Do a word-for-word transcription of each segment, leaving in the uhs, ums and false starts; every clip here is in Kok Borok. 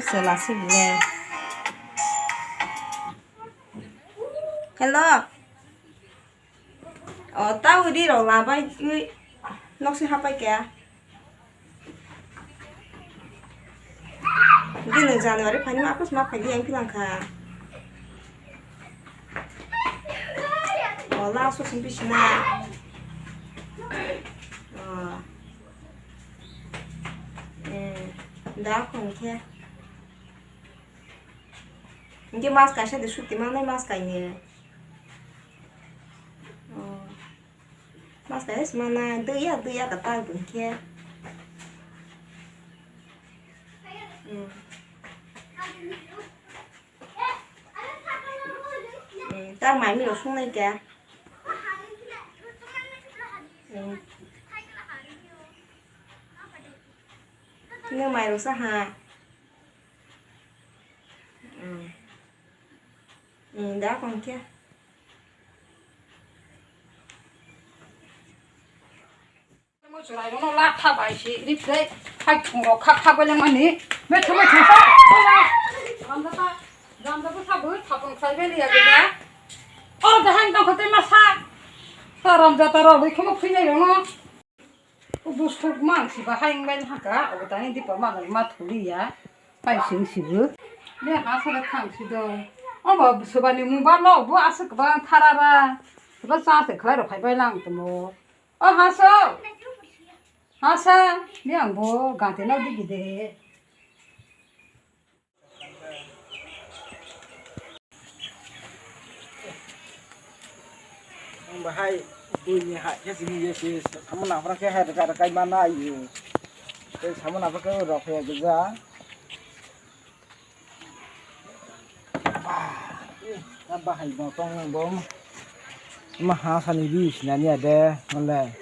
Chwla se bile. Hello. O, ta udi rok labai twi nok se hapai kaya. Bini January phaini ma apus ma phaidi yang philang kha. O, last o sing bisina. O. Eh, da khon khe. Hingke mas kaisa de suti manai mas kainwi. Oh. Mas kaisa se manai, dui ya, dui ya kwtal bo hingke. Hmm. Hmm, ta mai milo sungnai kya? Hmm. Tini mai rok sa ha. Hmm. Hmm, da kon kya? Mo churai no la tha bai si ri play. Hai thung rok kha kha bele mani. Me thung me thung sa. Ramda ta, ramda ta sa bu thapung sai bele ya gida. Oro da hang tong khate ma sa. Ta ramda ta ro loi khomo phui nai rong no. O bwswk mang si bahai wng bai haka, obo tani dipa ma ma thuli ya, pai sing si bo. Ne ha sara thang si do. Obo swbani mung ba lo, bo aswk kwbang tharara. Bo cha se khlai rok phai bai lang tamo. O ha so. Ha sa, ni ang bo gate no digi de. Ang bahai buini hai khe sini ye se samung naphra khe hai rwkai rwkai mana ayo. Tei samung naphra khe rok khe gija. Bah, eh, bahai bo tong bo. Ma ha sani bi sinani ade, male.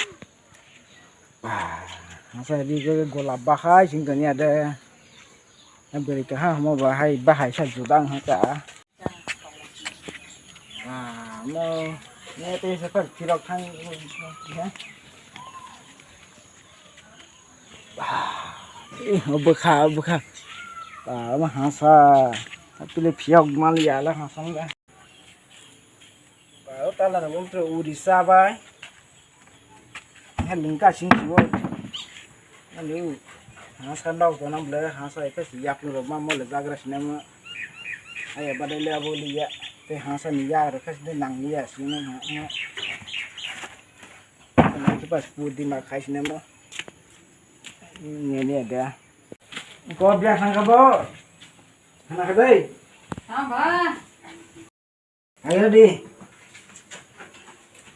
Ba, hasa di ke golap bahai sing tani ade. Beri kaha mo bahai, bahai sa judang haka. Ah, mo, mo te sa par phirok thang, ha? Ba, eh, bwkha, bwkha. Ba, mo hasa. Pile phiyok mal ya la hasa la. Ba, o tala na bumtro uri sa bai. Hai lingka sing si bo. Ani u. Hasa nok dona bole hasa eka si yak ni roma mo le jagra sinema. Aya badai le abo liya. Te hasa ni yak reka si nang liya sinema. Ani ke pas pudi ma khai sinema. Ni ni ada. Ko biya sang ka bo. Hana ka dai. Tamo. Ayo di.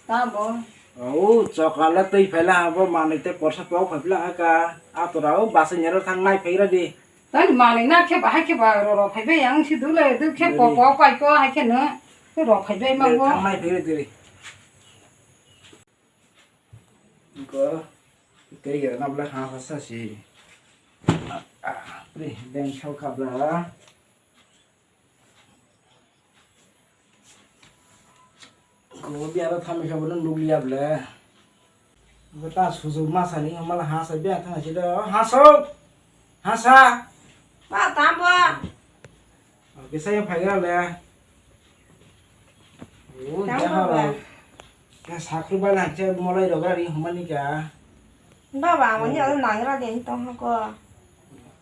Tamo. Au, chokla tei phaila abo manui tei korsa pok phaila aka. Atorao basa nyero thang nai phaira di. Tani manui na khe bahai khe ba ro ro phaibai ang si dule du khe po po pai ko hai khe no. Ro phaibai ma bo. Thang nai phaira di. Ko tei ya na bla ha ha sa si. Ah, ah, pre, deng chau kha bla. Ko biaro thami khe bono nukliya ble. Bo ta sujuk ma sani mala ha sa biya thang si do. Ha sok. Ha sa. Ba tam bo. Kisa yang phai gra le. O, tam bo jaha ba. Ka sakru ba lang che molai rogra ri humani ka. Baba, amo ni alo nangra de ni tong ko.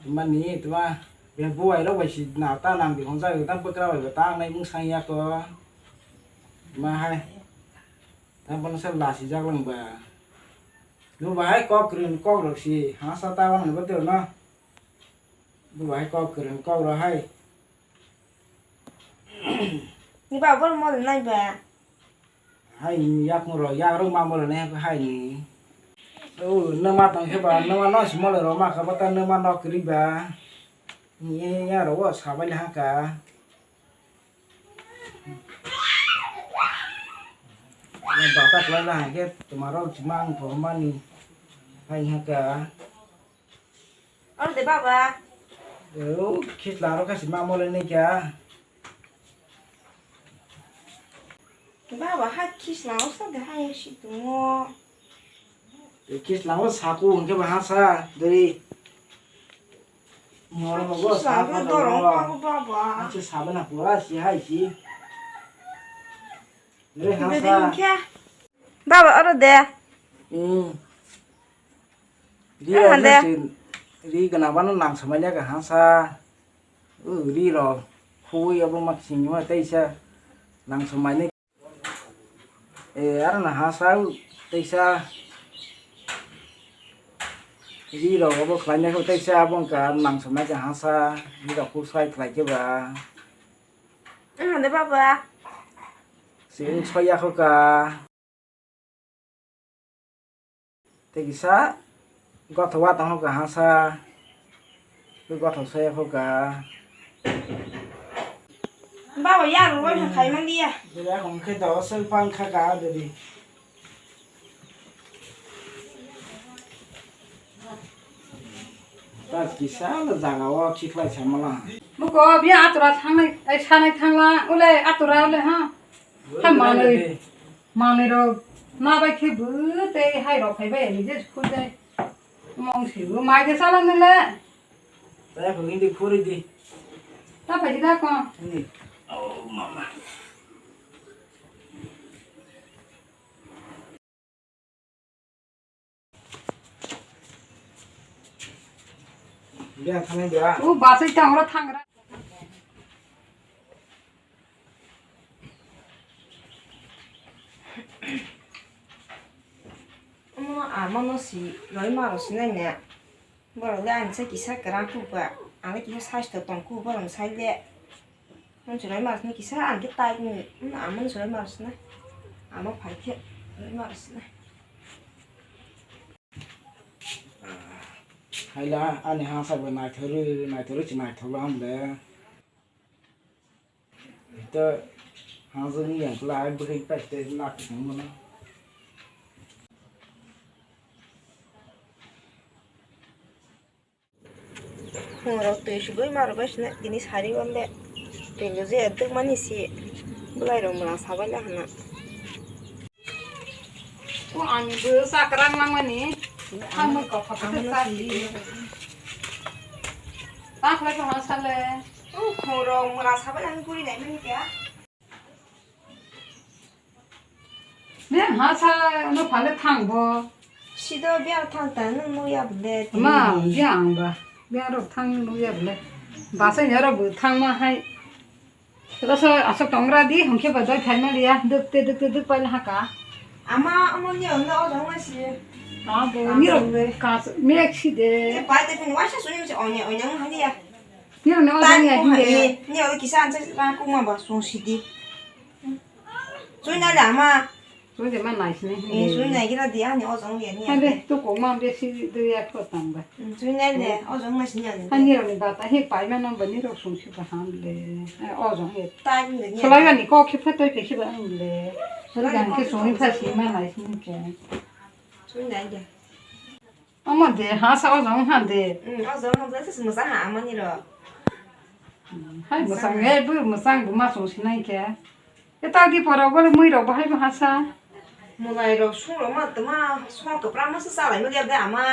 Mani tuma be buai rok bai si na ta nang di hon jai ta bwkra bai ta nai mung sang ya ko. Ma hai. Ta bono se lasi jak lang ba. Nu ba hai kok kring kok rok si ha sa ta wang ba te no. Bu ba hai kok kring kok rok hai. Ni ba bor mo nai ba. Hai ni yak mo ro yak rok ma mo le ne hai ni. O ne ma tang khe ba ne ma no si mo le ro ma kha ba ta ne ma no kri ba. Ni ya ro wo sa bai le ha ka. Ne ba ta kla la ha ke tuma ro si ma ang ko ma ni. Hai ha ka. Oro de baba. O khisla ro kasi ma mole ni kya. Baba ha khisla o sa de ha si tungo. Khisla o saku hingke ba ha sa dei. Norok bo Sisa sa khe pa dorong tongo. Kha bo baba. Achi sabana pura si hai si. Re ha Bede sa. Hinkhe. Baba oro de. Hmm. Ri Eh, ro hande. Ri gana bana nang samanya ka ha sa. U ri ro. Khui abo mak sing ma tei sa. Nang samanya. E, aro na ha sa, teisa. Ri rok obo khlaina khe teisa abo wngkha nang samai khe ha sa, ri rok kuk sai khlai khe ba. Wng hande baba. Sing soya kho ka. Tei kisa gothok watang kho ka ha sa. Tei gothok soya kho ka. Baba, ya rwrwi kha khai man liya. Bera hong khe do sel pang kha ka dori. Ta kisa la jaga o khiklai sa mala. Muko biya atura thangnai, ai sanai thangla, ule atura ule ha. Ha manwi, manwi rok na bai khe bw tei hai rok phai bai ani je school jai. Mong si bw mai de sala nile. Tei phung hindi khuri di. Ta phai di da ko. Hindi. Oh mama. Dia thanai dia. U basai ta ora thangra. Omo amono si roi maro sinai ne. Borok le ani sai kisa kwrang kuk ba, ang le kisa saisto tong kuk borok ni sai le. Nung chwrai mas ni kisa ang khe tai ni, hmm, amo ni chwrai mas na. Amo phai khe chwrai mas na. Haila ani ha sa bo naithok rw, naithok rw si naithok rw ham le. Ito hangzwng yang kla ai bwrwi paiste nak tongmano. Khungrok twi sugwi ma rwbaisino tini sari wale twi luju ya twkmani si bwlairok mwla sabaila hwnna. O ani bwsa kwrang nangmani. Ang kok kok khe sa. Ta khlai kha ma sale. O khorok mura sabai ang guri nai mani kya. Ne ha sa no phale thang bo. Sido biya thang ta nung no ya bde. Ma biya ang ba. Biya rok thang no ya bde. Basa ya rok bo thang ma hai. Rasa asok tongra di, hongke ba doi thai ma liya, duk te, duk te, duk pai la haka. Ama, ama ni on, o dong ma si. Ah, bo, ni rok kas, mek si de. Te pai te pin waisa suni mi se, onya, onya ngang hali ya. Ni rok ne o dong ya, ni de. Ni o kisa ansa rang kuma ba, sung si di. Sui na le ama. Sui de ma nai sini. Eh, sui nai gira di, ani o dong ya, ni. Hande, tu ko ma be si de ya ko tang ba. Sui nai le, o dong ma si ni. Ani rok ni ba ta, he pai ma nang ba, ni rok sung si ba ham le. Eh, o dong ya. Time ni. Salai ba ni ko khe phe toi phe khe ba ang le. Salai ba ni ko khe sung pha si ma nai sini ke. Sui nai de. Omo de, ha sa o jong ha de. Hmm, o jong ha de, se musa ha amani ro. Hai musa nge bu musa bu ma song sinai ke. E ta di pora bole mui ro bahai ba ha sa. Mulai ro sung ro ma tma song to pra ma sa sa lai ma de ama.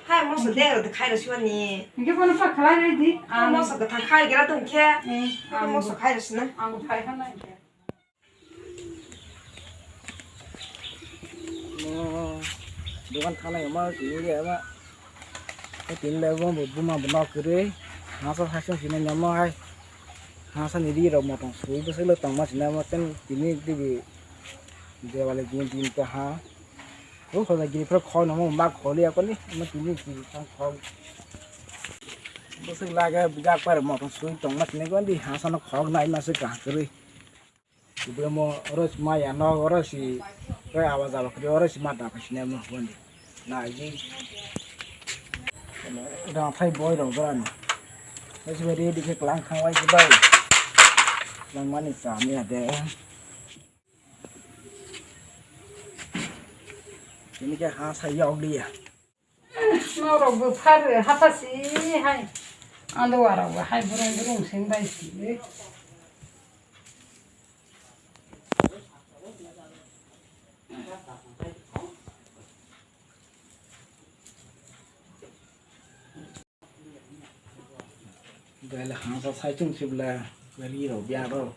Hai mo sa de ro de khai ro siwani. Nge bono pa khalai rai di. Mo sa ka tha khai gra tong khe. Eh, mo sa khai ro sina. Ang khai ha nai ke. Mo dogan thanai ma tini le ma. Tini le bo buma bo nok kiri. Hasa hasung sini nyamo hai. Hasa ni ri rok motong sui bwswk le tongma sini ma ten tini dibi dewali din din ta ha. Bo khoda giri phra khoi no ma kholi akoni ma tini tini tang khoi. Bwswk lage jak par motong sui tongma sini gondi hasa no khok nai ma se ka kiri. Ibrahim oro si maya no oro si oro awa jaba kri oro si mata pa sine mo hwndi. Na ji. Rang phai boi rok bran. Esi bari dikhe klang khang wai bai. Klang mani sa mi ade. Ini ke ha sa yok dia. Norok bo phar haphasi hai. Ando warok bo hai burung burung sing bai si. Bele hangsa sai chung sibla, bele iro biya ro.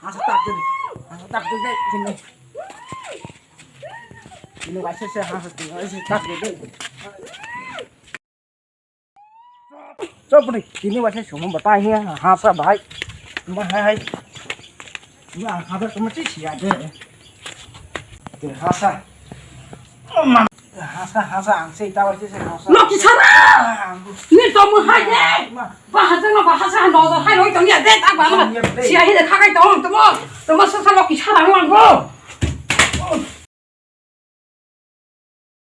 Hasa tak dulu, hasa tak dulu deh, sini. Ini wasit saya hasa tinggal sih tak dulu. Coba nih, ini wasit semua bertanya hasa baik. Cuma hai hai. Ini hasa cuma sih sih aja. Hasa. Hasa, hasa, ang se itawa se hasa. Loki sara! Ni to mo hai de. Ba hasa no ba hasa no do hai roi to ni de ta ba no. Sia hi de kha kai to mo to mo. To mo sa sa loki sara mo ang go.